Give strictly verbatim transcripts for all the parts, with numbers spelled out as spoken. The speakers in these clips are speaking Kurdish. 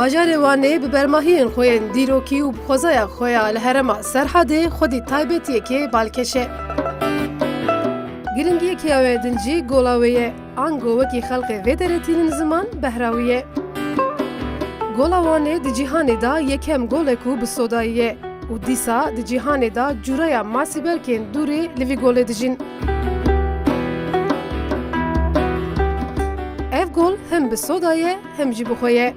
Bajarê Wanê bi bermahiyên xwe yên dîrokî û bi xwezaya xwe ya li herêma Serhedê xwedî taybetiyekê balkêş e. Giringiyekî ew ê din jî gola wê ye. Ango wekî xelkê vê derê tînin ziman, behra wî ye. Gola Wanê di cîhanê de yekem gol e ku bi soda ye û dîsa di cîhanê de cûreya masîbelkên dûrî li vî golê dijîn. Ev gol hem bi soda ye hem jî bi xwe ye.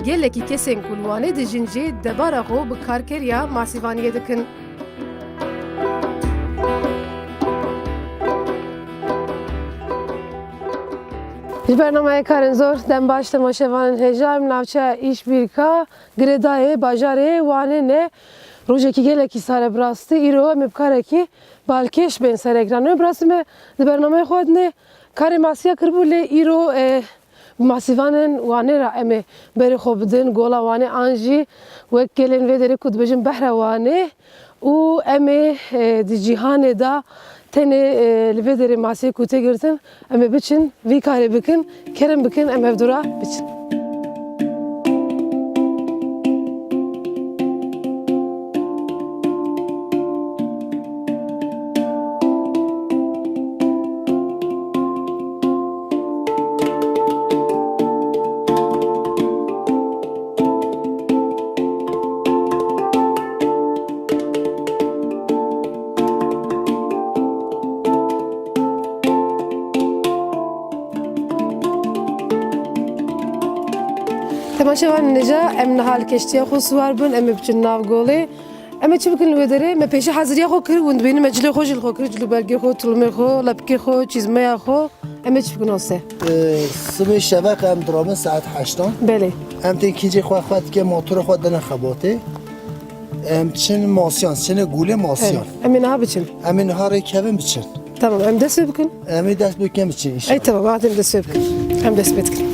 Gelekî kesên ku li Wanê dijîn jî debara xwe bi karkeriya masîvaniyê dikin. Ji bernameyê Karên Zor dem baş temaşevanên hêja, em navçeya Îşbîrka girêdayê bajarê Wanê ne. Rojekî gelekî sare bi rastî, îro em ê bi karekî balkêş bên ser ekran. Em bi rastî me di bernameyê xwe de ne karê masiya kiribû lê îro, e, Bi masîvanên Wanê re em ê berê xwe bidin gola Wanê an jî wek gelên vê derê ku dibêjin behra Wanê û em ê, e, di cîhanê de tenê, e, li vê derê masiyê ku tê girtin, em ê biçin vî karê bikin, kerem bikin em hevdû re biçin. Temaşevanên hêja, em niha li keştiya xwe siwar bin, em ê biçin nav golê. Em ê çi bikin li wê derê? Me pêşî haziriya xwe kir, hûn dibînin me cilê xwe jî li xwe kir, cilûbergê xwe, tulumê xwe, lepikê xwe, çîzmeya xwe. Em ê çi bikin Ose? Ee, sibê şeveq em dirabin saet heştan. Belê. Em tên kincê xwe xwe dike, motora xwe dine xebatê. Em çin masiyan, çinê gulê masiyan. Evet. Em ê niha biçin. Em ê niha rêkevin biçin. Tamam, em dest pê bikin. Em ê dest bikin biçin inşallah. Ey tamam, hadi em dest pê bikin. Em dest pê dikin.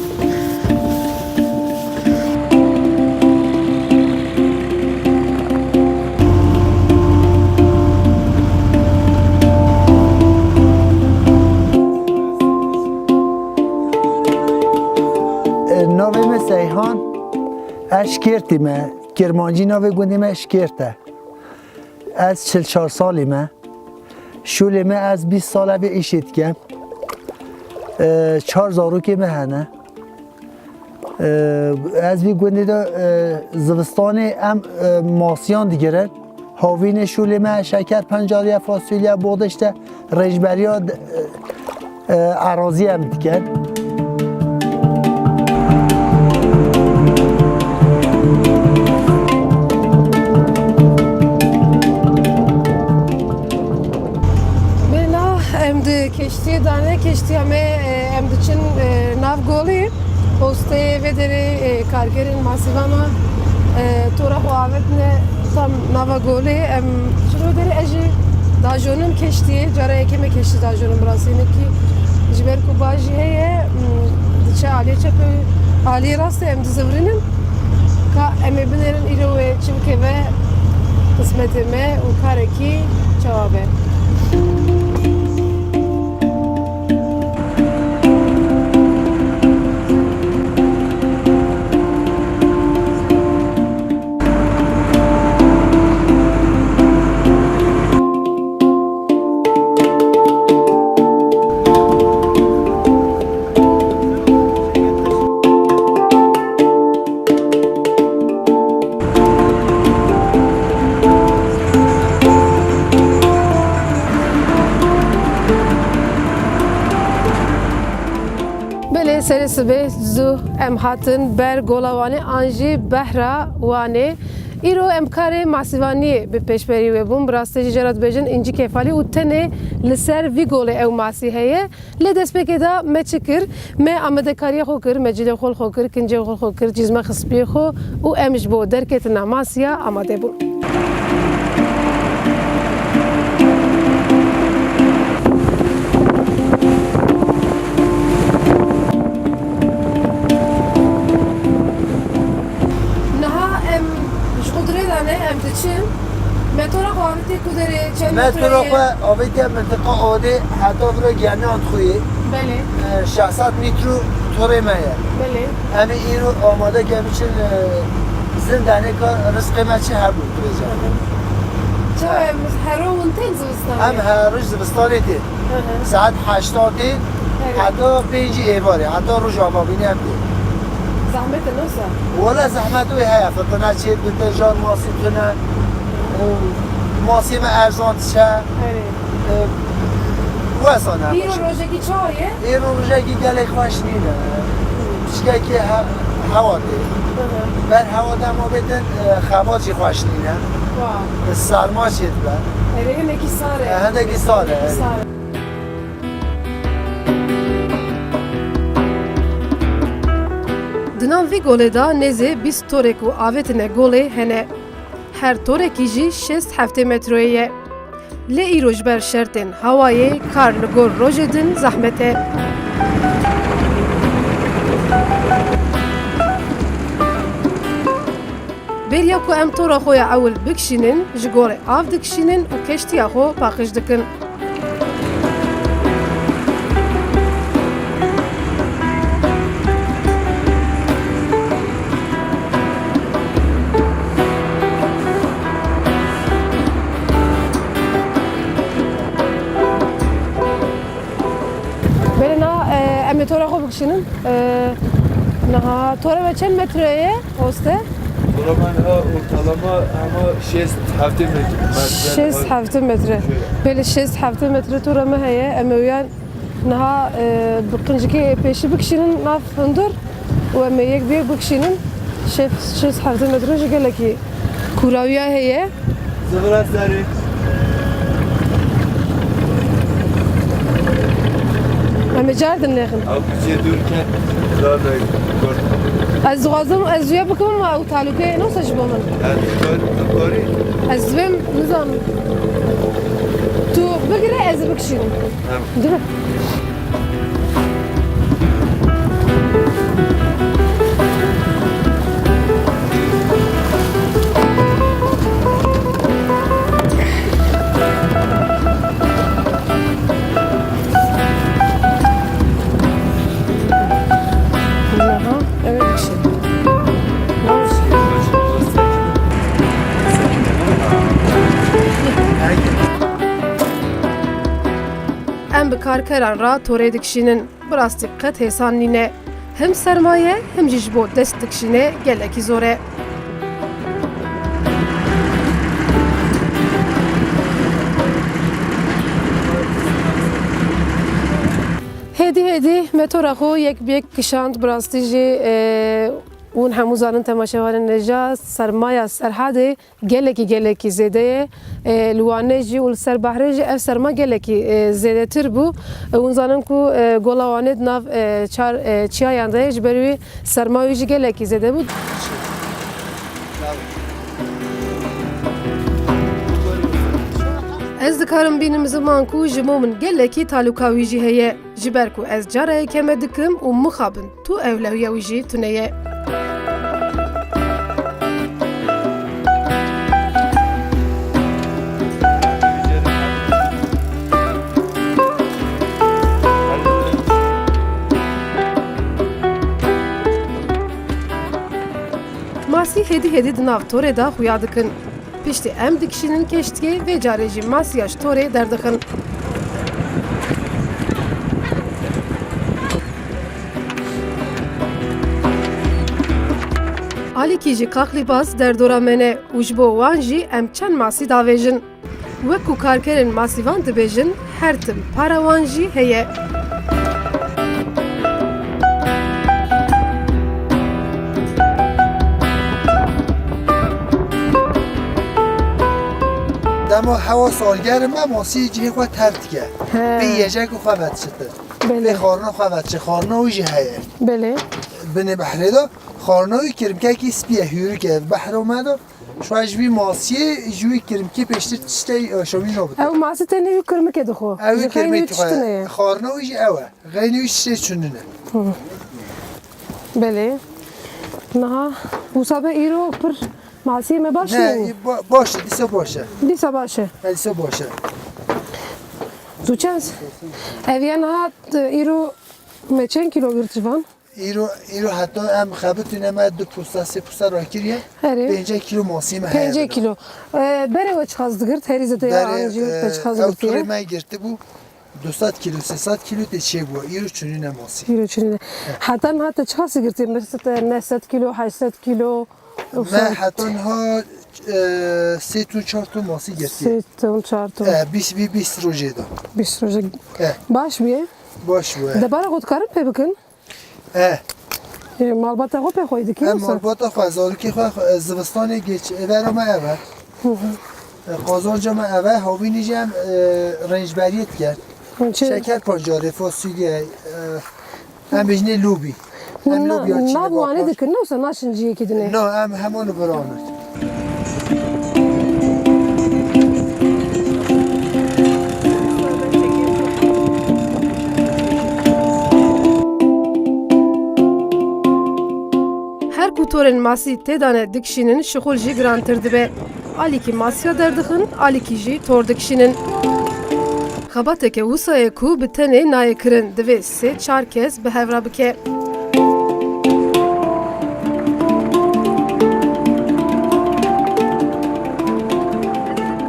E, navê me Seyhan. Ez Şkêrtî me. Kirmancî navê gundê me Şkêrt e. Ez çil çar salî me. Şûlê me ez bîst sal e vê îşê dikim. E, çar zarokê me hene. E, ez vî gundê de, e, zivistanê em, e, masiyan digirin. Havînê şûlê me şeker, pencariya, fasulye, boğda işte rêjberiya, e, e, erazî em dikin. Bêna em di keştiyê dane, keştiya me, e, em diçin, e, nav golê. Posteyê vê derê, e, karkerên masîvana, e, tora xwe avêtine tam nava golê. Em çin wê derê ez jî dajonim keştiyê. Cara yekê me keştî dajonim bi rastî. Hinekî ji ber ku ba jî heye, m, diçe aliyê çepê, aliyê rastê em dizivirînin. Ka em ê binêrin îro wê çi bikeve qismetê me û karekî çawa be. Belê, serê sibê zû em hatin ber Gola Wanê an jî behra Wanê. Îro em karê masîvaniyê bi pêşberî wê bûn. Bi rastî jî cara dibêjin încî kêfalî û tenê li ser vî golê ew masî heye. Lê destpêkê de me çi kir? Me amadekariya xwe kir, me cilê xwe li xwe kir, kincê xwe li xwe kir, cîzme xispiyê xwe û em ji bo derketina masiya amade bûn. Niha em ji Xudrê de ne, em diçin. Me tora xwe avêtiye ku derê çend metre ye? Me tora xwe avêtiye mintiqa Adê heta vira Geniyan Xuyê. Belê. E, şeş sed metre û Torê me ye. Belê. Em ê îro amade ke biçin, e, zindanê ka rizqê me çi hebû vêca. Hı hı. Ça em her roj hûn tên zivistanê? Em her roj zivistanê tên. Hı hı. Saet heşta tên, Evet. Heta pêncî êvarê, heta roja avabînê em tên. Zehmet e, nasıl? Wala zehmet wê heye, firtina çê dibite, jan masî tune, e, masî me erzan diçe. Evet. E, wesa ne Îro baş e. Rojekî çawa ye? Îro rojekî gelek xweş nîne. Piçkekî he-, hewa tê. Hı hı. Ber hewa dema bêtin, e, xebat jî xweş nîne. Wa. E, serma çê dibe. Erê, hinekî sar e. E, hindekî sar e, erê. Sar e. Di nav vî golê de nêzê bîst torê ku avêtine golê hene. Her torekî jî şêst heftê metroyê ye. Lê îro ji ber şertên hawayê kar li gor rojê din zehmet e. Beriya ku em tora xwe ya ewil bikişînin, ji gorê av dikişînin û keştiya xwe paqij dikin. Belê na, e, em ê tora xwe bikişînin. E, niha tora me çend metre ye, Oste? Tora me niha ortalama hema şêst heftê metre. Şêst heftê metre. Şöyle. Belê şêst heftê metre tora me heye. Em ê wiyan niha, e, bi qincikê pêşî bikişînin nav hundir û em ê yek bi yek bikişînin. Şêst, şêst heftê metre jî gelekî kûrawiya heye. Zivira serê. Em ê car din nêxin. Ew kûçê dûr ket, zar de kurt. Ez dixwazim ez wê bikim, ama ew talûke ye, ne wisa ji bo min. Ez dikar-, dikarî. Ez dibêm, nizanim. Tu bigire, ez ê bikişînim. Hem. Dire. Aha, evet, bir şey. Em bi karkeran re torê dikişînin. Bi rastî qet hêsan nîne. Him sermaye, him jî ji bo dest dikişîne gelekî zor e. Hêdî hêdî me tora xwe yek bi yek kişand, bi rastî jî, e, hûn hemû zanin, temaşevanên hêja, sermaya Serhadê gelekî, gelekî zêde ye. E, li Wanê jî û li ser behrê jî ev serma gelekî, e, zêdetir bû. E, hûn zanin ku, e, Gola Wanê di nav, e, çar, e, çiyayan de ye, ji ber wî serma wî jî gelekî zêde bû. Ez dikarim bînim ziman ku ji bo min gelekî talûka wî jî heye. Ji ber ku ez cara yekeme dikim û mixabin tu ewlewiya wî jî tune ye. Masî hêdî hêdî di nav torê de xuya dikin. Piştî em dikişînin keştiyê, vê carê jî masiya ji torê derdixin. Alîkî jî qaxlîbaz derdora me ne û ji bo wan jî em çend masî davêjin. Wek ku karkerên masîvan dibêjin, her tim para wan jî heye. Dema hewa salgerm e, masî cihê xwe terk dike. He. Pê yecek û xwe vedişite. Belê. Pê xarina xwe vedişe, xarina wî jî heye. Belê. Binê behrê de xarina wî kirmkekî spî ye, hûrik e, behra me de. Şuay ji vî masiyê, ji wî kirmikê pêştir tiştê, e, şamî nabite. Ew masî tenê wî kirmikê dixwe. Ew wî kirmikê dixwe. Xarina wî jî ew e. Xeynî wî tiştê çi nîne. Hı. Belê. Niha wisa be îro pir masiyê me baş nîne. Ne, ba-, baş e, dîsa baş e. Dîsa baş e. He, dîsa baş e. Tu çend? Ev ya niha, e, îro me çend kîlo girt ji van? Îro, îro heta em xebitîne me du posta, sê posta rakiriye. Herê. Pêncî kîlo masî me heye. Pêncî kîlo. E, berê we çiqas digirt? Herî zêde ya Berê, ancî e, te çiqas ew girtiye? Torê me girtibû du sed kîlo, sê sed kîlo tê çêbû. Îro çinîne masî. Îro çinîne. Heta niha te çiqas girtiye? Mesela te neh sed kîlo, heşt sed kîlo? Me heta niha, e, sê ton, çar ton masî girtiye. Sê ton, çar ton. E, bîst, bî-, bîst rojê de. Bîst rojê. E. Baş bûye? Baş bûye. Debara xwe dikarin pê bikin? E. E, malbata xwe pê xweyî dikin, E, wisa? Malbata xwe, zarokê xwe, e, zivistanê geç, e, vera me ev e. Hı hı. E, qazanca me ev e, havînî jî em, e, rêncberiyê dikin. Çi? Şeker pancarê, fasulye, e, em bêjinê lobî. Em Na-, lobîya çînê nav wanê bapaş. Dikin, ne wisa naşin ciyekî dinê? Na, em hemû li vir anîn. Her ku torên masî tê de ne dikişînin, şixul jî girantir dibe. Alîkî masiya derdixin, alîkî jî tor dikişînin. Xebateke wisa ye ku bi tenê nayê kirin, divê sê çar kes bi hev re bike.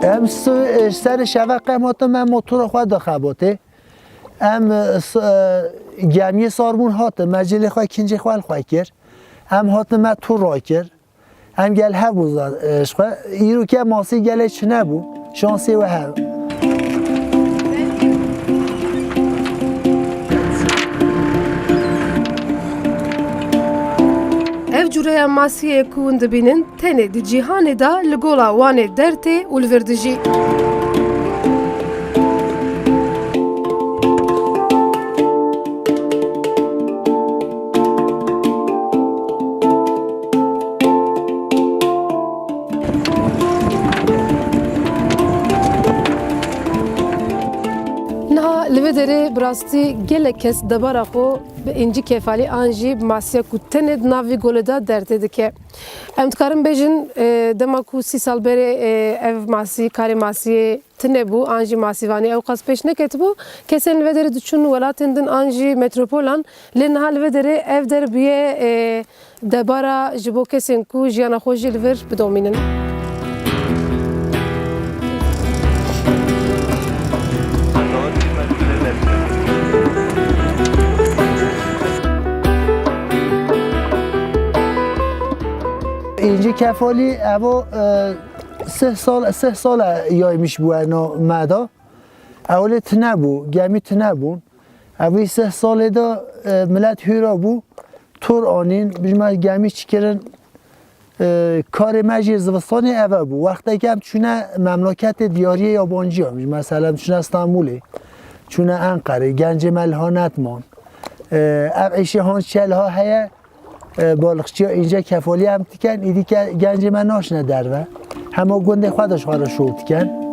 Em si-, serê şeva qem hatin me motora xwe da xebatê. Em, e, s-, e, gemiyê sar bûn hatin, me cilê xwe, kincê xwe li xwe kir. Em hatin me tur rakir. Em gel hev bû za-, e, ji xwe. Îro ke masî gelê çi nebû. Şansê we hev. Ev cureya masiyê ku hûn dibînin, tenê di cîhanê de li Gola Wanê dertê û li vir dijî. Niha li vê derê bi rastî gelek kes debara xwe bi încî kefalî an jî bi masiya ku tenê di nav vî golê de dertê dike. Em dikarin bêjin, e, dema ku sî sal berê, e, ev masî, karê masiyê tune bû, an jî masîvanî ew qas pêş neketibû, kesên li vê derê diçûn welatên din an jî metropolan, lê niha li vê derê ev der bûye, e, debara ji bo kesên ku jiyana xwe jî li vir bidomînin. Încî kefalî evo, e, sih sal, sih sal e yaymış bû ena me da. Ewilê tune bû, gemî tune bûn. Evî sih salê de, e, milet hûra bû, tor anîn, bijme gemî çikirin, e, karê me jî zivistanê eve bû. Wextekî em çûne memleketê diyariyê yabancî ya, mesela em çûne Stenbolê, çûne Enqerê, gencê me liha netman. E, ev îşê han çiye liha heye, e, balıkçıya înce kefalî em dikin, îdî ke gencê me naşine derve. Hema gundê xwe de ji xwe re şov dikin.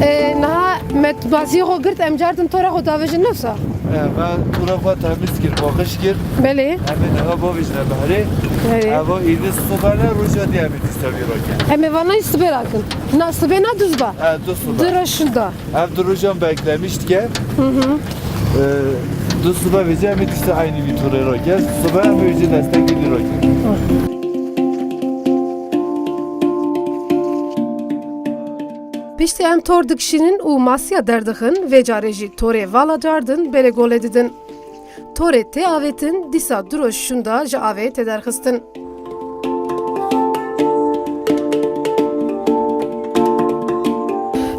E, niha me masiyê xwe girt, em cardin tora xwe davêjin, ne wisa? E, me tora xwe temiz kir, paqij kir. Belê. Em ê niha bavêjine behrê. Belê. Eva îdî sibe ne, roja dî em ê dîsa vî rakin. Em ê vana sibê rakin. Na sibê na du siba. E, du siba. Du roj şûnda. Ev du rojan beklemiş dike. Hı hı. E, du siba vêce em ê dîsa eynî vî torê rake. Siba em ê vêce destekî vî rake. Piştî em tor dikişînin û masiya derdixin, vê carê jî torê vala cardin berê golê didin. Torê tê avêtin, dîsa du roj şûnda ji avê tê derxistin.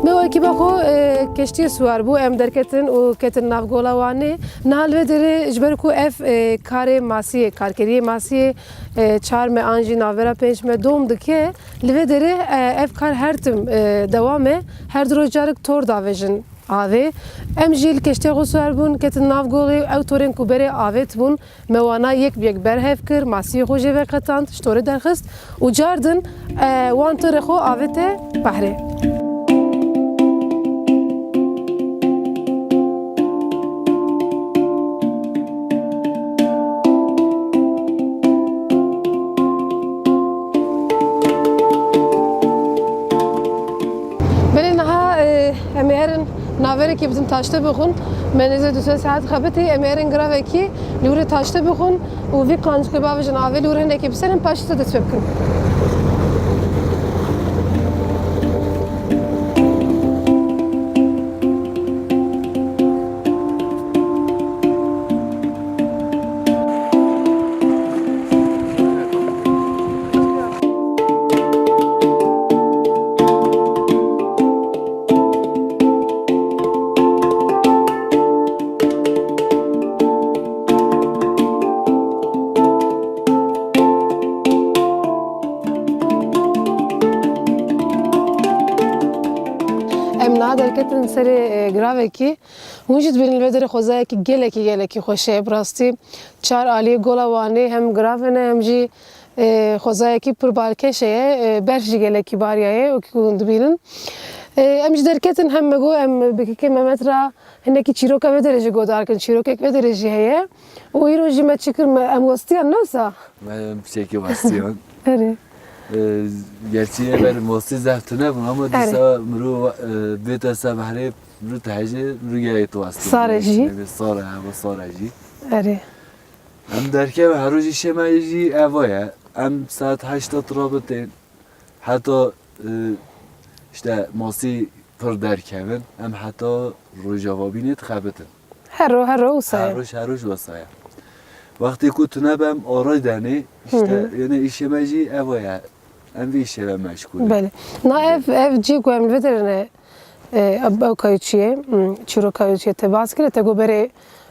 Me wekî me xwe, e, keştiyê siwar bû, em derketin û ketin nav gola Wanê. Niha li vê derê ji ber ku ev, e, karê masiyê, karkeriyê masiyê, e, çar me an jî navbera pênc me dom dike, li vê derê, e, ev kar her tim, e, dewam e. Her du roj carek tor davêjin avê. Em jî li keştiya xwe siwar bûn, ketin nav golê, ew torên ku berê avêt bûn, me wana yek bi yek berhev kir, masiyê xwe jê veqetand, ji torê derxist û cardin, e, wan torê xwe avête behrê. Bidin taşte bixwin, me nêzê du sê saet xebitî, em ê erin giravekî li wir ê taşte bixwin û vî qancikê bavêjin avê li wir hinekê biserin, paşê te dest pê bikin. Em niha derketin serê, e, giravekî. Hûn jî dibînin li vê derê xwezayekî gelekî, gelekî xweş heye bi rastî. Çar aliyê Gola Wanê hem giravê ne hem jî, e, xwezayekî pir balkêş heye. E, berf jî gelekî bariyaye, wekî ku hûn dibînin. E, em jî derketin hem me got em bi kekê Mehmet re hinekî çîroka vê derê jî guhdar kin. Çîrokek vê derê jî heye. Û îro jî me çi kir, me, em westiyan, ne wisa? Me piçekî westiyan. Erê. Ee, gerçî ê berê mostî zehf tune bûn ama Erê. dîsa mirov, e, bête sebehrê mirov dihejê, mirov gelek tu westî. Sare jî. Sare, heva sare jî. Erê. Em derkeve her roj îşê me jî eva ye. Em saet heşta tura bitên. Heta, e, işte masî pir derkevin. Em heta rojava bînê dixebitin. Her ro, her ro wisa ye. Her roj, her roj wisa ye. Wextê ku tune be em aray denê, işte, Hı hı. yani îşê me jî eva ye. Em vî îşê ve meşgûl in. Belê. Na ev, ev cî ku em li vê derê ne, e, ev, ew kayûçiyê, hmm, çîroka kayûçiyê te bas kire, te got berê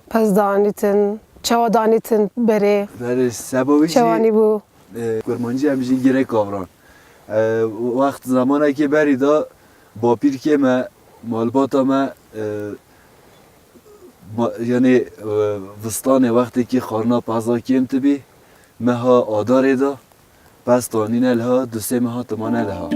pez danîtin, çawa danîtin berê? Berê seba wî jî, Çawanî bû? e, kurmancî em jî girê kavran. E, wext zamanekê berî de bapîrkê me, malbata me, e, ma-, yanî, e, vistanê wextêkî xwarina peza kêm dibî, meha adarê de, pez danîne liha, du sê meha dimane liha.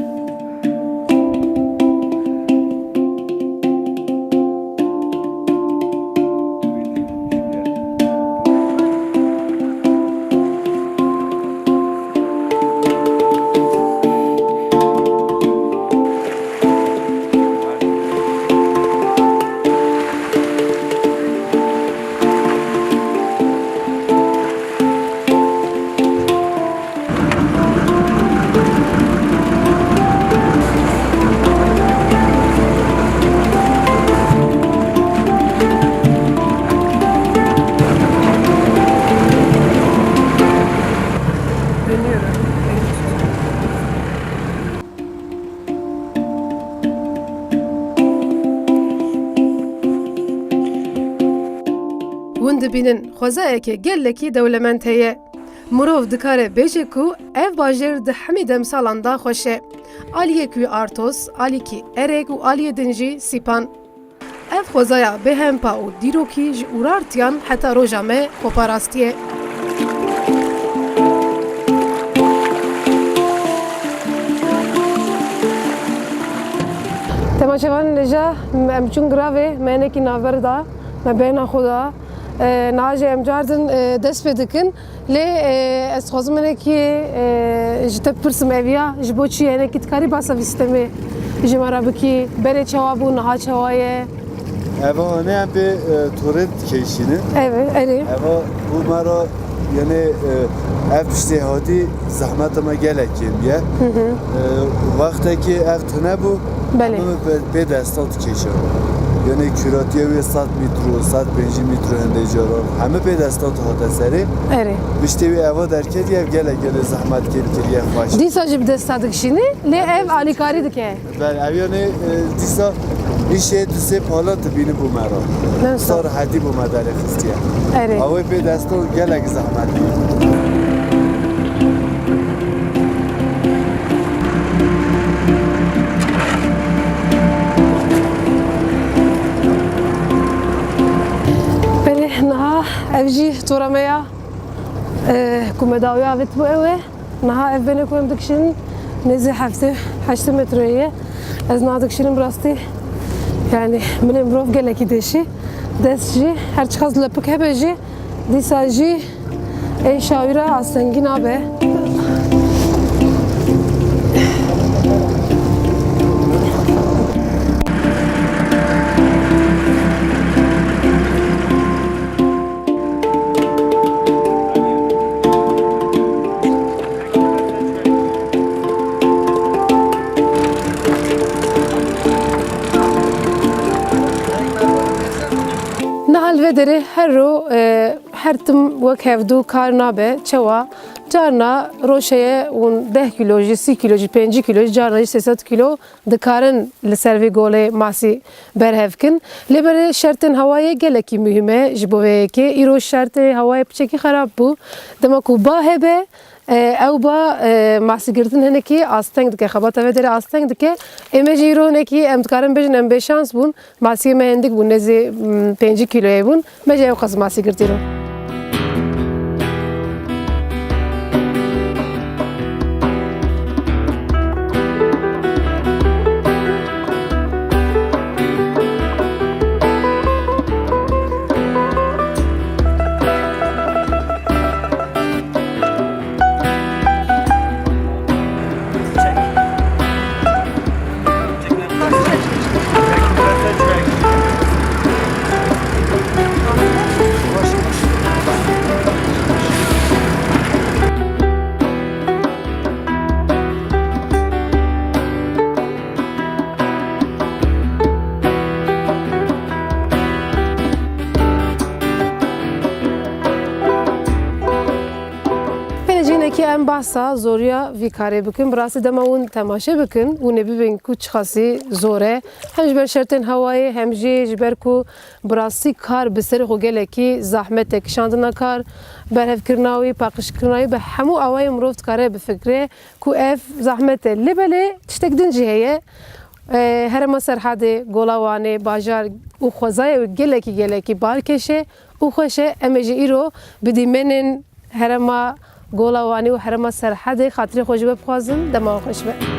Hûn dibînin xwezayeke gelekî dewlemend heye. Mirov dikare bêje ku ev bajêr di hemî demsalan de xweş e. Aliyek wî artos, alîkî erek û aliyê din jî sîpan. Ev xwezaya bêhempa û dîrokî ji Urartiyan heta roja me xwe parastiye. Temaşevanên hêja, em çûn giravê, me hinekî navber da, me bêhna xwe da. E, niha jî em cardin, e, dest pê dikin. Lê, e, ez dixwazim hinekî, e, ji te bipirsim eviya, ji bo çi ye? Hinekî dikarî basa vî sîstemê ji me re bikî? Berê çawa bû, niha çawa ye? Eva hane em pê, e, torê dikeyşînin. Eve, erê. Eva bû me re, yanî, e, ev tiştê hatî zehmeta me gelek kêm ye. Hı hı. E, wextekî ev tune bû, Belê. Hemû pê, pê desta dikêşe. Yanî kûratiya wê sed mîtro, sed pêncî mîtro hindê caran. Hemû pê desta dihate serê. Erê. Piştê wê eva derketiye, ev gelek gelê zehmet kêm kiriye, xweş. Dîsa jî bi desta dikişînî, lê ev alîkarî dike. Belê, ev yanî, e, dîsa îşê du sê pala dibînî bo me re. Ne wisa. Dîsa rehetî bo me derê xistiye. Erê. Ew ê pê desta gelek zehmet bû. Belê, niha ev jî tora me ya, e, ku me dawiya avêtibû ew e. Niha ev bêhna ku em dikişînin nêzî heftê heştê metroyê ye. Ez niha dikişînim bi rastî. Yanî milê mirov gelekî diêşî. Dest jî her çiqas lepik hebe jî, dîsa jî êşa wî re astengî nabe. Niha li vê derê her ro, e, her tim wek hevdû kar nabe. Çawa? Carna roj heye hûn deh kîlo jî, sî kîlo jî, pêncî kîlo jî, carna jî sê sed kîlo dikarin li ser vê golê masî berhev kin. Lê belê şertên hewayê gelekî muhîm e ji bo vê yekê. Îro şertê hewayê piçekî xerab bû. Dema ku ba hebe, e, ew ba, e, masîgirtin hinekî asteng dike, xebata vê derê asteng dike. Ê me jî îro hinekî em dikarin bêjin em bêşans bûn. Masiyê me hindik bû, nêzî, mm, pêncî kîloyê bûn. Me jî ew qas masî girt îro. Pêncînekî em behsa zoriya vî karê bikin. Bi rastî dema hûn temaşe bikin, hûn ê bibin ku çiqasî zor e. Hem ji ber şertên hewayê, hem jî ji ber ku bi rastî kar bi serê xwe gelekî zehmet e. Kişandina kar, berhevkirina wî, paqijkirina wî, bi hemû awayê mirov dikare bifikire ku ev zehmet e. Lê belê tiştek din jî heye. E, Herêma Serhedê, Gola Wanê, bajar û xwezayê wî gelekî, gelekî balkêş e û xweş e. Em ê jî îro bi dîmenên herêma Gola Wanê û herêma Serhedê xatirê xwe ji we bixwazin. Dema we xweş be.